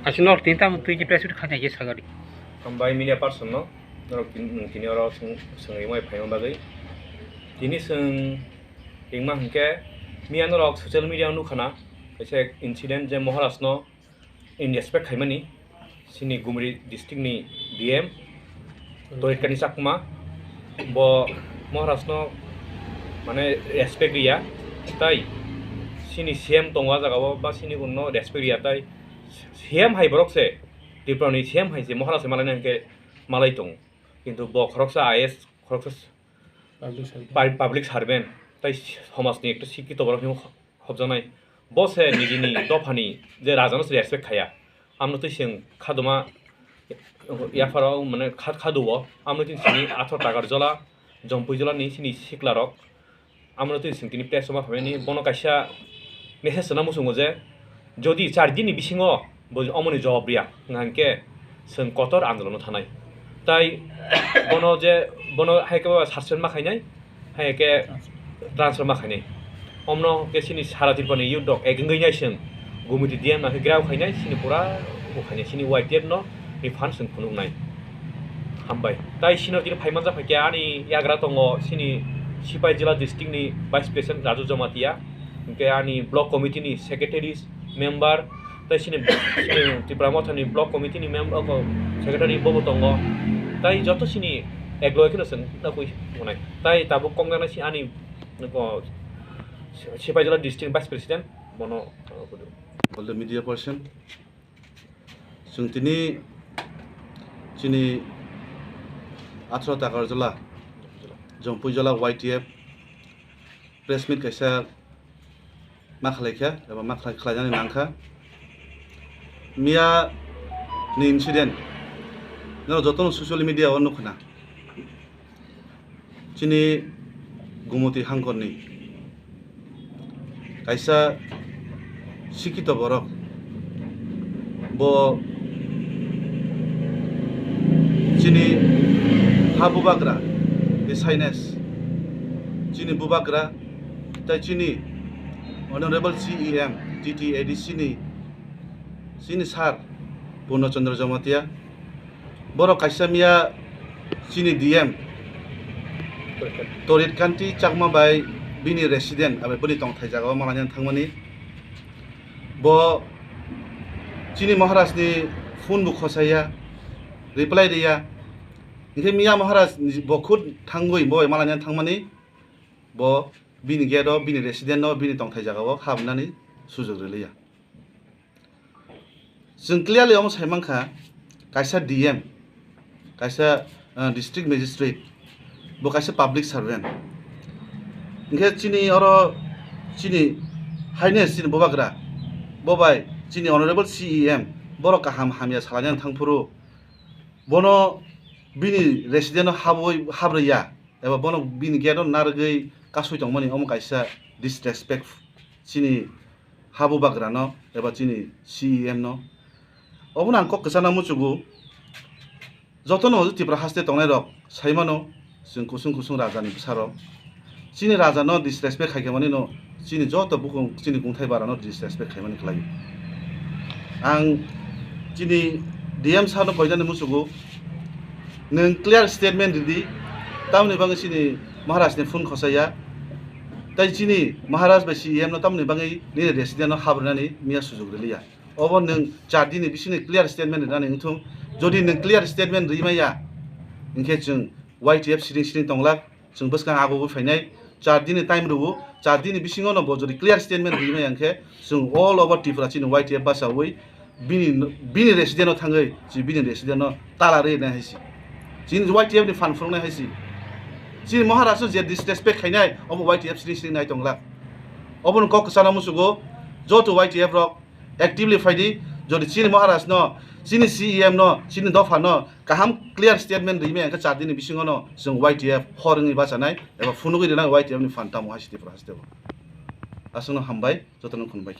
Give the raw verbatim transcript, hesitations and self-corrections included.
Aswk norok tini tamo twi khe press meet khaina khe sagadi. Hambai media person no, norok tin-, tini oro swng-, swngwi mai phaima bagwi. Tini swng hingma hinkhe miya norok social media o nukha na, kaisa incident je Maharaj no in respect khaimani, chini Gumri district ni D M, Toitkani Chakma, bo Maharaj no mane respect riya, tai chini C M tongo a jaga o, ba chini unno respect riya, tai C M hai borok se, Tripura ni C M hai se Maharaj se malai nai hwnkhe malai tongo, kintu bo khoroksa I A S, khoroksa Public servant. Pub-, public servant, tai somaj ni ekta sikito borok hinwi hobjaknai. Bo se nijini dophani je raja no se respect khaya. Amno twi chwng khaduma yapharo mane kha-, khadu o. Amno twi chini Athar Takarjola, Jompui Jola ni chini sikla rok. Amno twi chwng tini press o ma phaimani bono kaisa message rwna muchungo je, jodi char din ni bisingo bo omoni jawab riya, wngkha hinkhe chwng kotor andolon o thanai. Tai bono je, bono hai khe bo suspend ma khainai, hai khe transfer ma khainai. Omno khe chini sara Tripura ni youth rok ek wngwi nai chwng Gumiti D M nang khe grao khainai, chini pura bo khainai, chini Y T F no refund chwng phunuknai. Hambai. Tai chini tini phaimanjak phaikhe ani yagra tongo chini Sipaijala district ni Vice President Raju Jamatia, hinkhe ani block committee ni secretaries, member, tai chini, chini Tipra Motha ni block committee ni member, o, secretary bobo tongo. Tai joto chini ek loge kheno chwng nukwi tongnai. Tai tabuk kongjaknai si ani, o, Sipaijala district Vice President bono, o, All the media person. Chwng tini chini Athar Takarjola, Jompui Jola Y T F press meet kaisa ma khlai kha eba ma khlai, khlainani nang kha. Miya ni incident norok jotono social media o nukha na. Chini Gumoti hangkorni kaisa sikito borok, bo chini ha bubagra, His Highness, chini bubagra, tai chini Honorable C E M, T T A D C ni, chini sir Purno Chandra Jamatia, borok kaisa miya chini D M Torit Kanti Chakma bai bini resident, abai bini tongthai jaga o malaina thangmani. Bo chini Maharaj ni phone bo khosaiya, reply riya. Hinkhe miya Maharaj ni bo khud thangwi bo bai malaina thangmani, bo bini gate o, bini resident o, bini tongthai jaga o habnani sujok rwliya. Chwng clearly omo sai mankha, kaisa D M, kaisa, uh, district magistrate, bo kaisa public servant. Hinkhe chini oro chini Highness chini bubagra, bo bai chini Honorable C E M, borok kaham hamya salaina thangphuru, bono bini resident o habwi, habrwi ya, eba bono bini gate o narwgwi kasui tongmani, omo kaisa disrespect chini ha bubagra no eba chini C E M no. Obono ang kok kwchana muchugo, jotono Tripura haste tongnai rok sai mano, chwng kusung kusung raja ni bwsa rok chini raja no disrespect khai khe mani no, chini joto bukung chini kungthai bara no disrespect khai mani khlai. Ang chini D M sir no koinani muchugo, nwng clear statement ridi, tamoni bagwi chini Maharaj ni phone khosaiya, tai chini Maharaj bai C E M no tamoni bagwi nini resident no habrwnani miya sujok riliya. Obo nwng char din ni bisingni clear statement rinani wngthung. Jodi nwng clear statement rimaya, hinkhe chwng Y T F siring siring tonglak, chwng bwskang agugwi phainai. Char din ni time rwo, char din ni bisingo no bo jodi clear statement rimaya hinkhe, chwng all over Tripura chini Y T F bachawi bini, bini resident o thangwi, chini bini resident o tala rwi nai hai se. Chini Y T F ni phan phunuknai hai se. Chini Maharaj no je disrespect khainai, obo Y T F siring siring nai tonglak. Obono kok kwchana muchugo, joto Y T F rok actively phaidi, jodi chini Maharaj no, chini C E M no, chini dopha no kaham clear statement rimaya hinkhe char din ni bisingo no chwng Y T F hor wngwi bachanai eba phunugwi rinai Y T F ni phan tamo hai se Tripura haste o. Aswkno hambai, jotono khulumbai.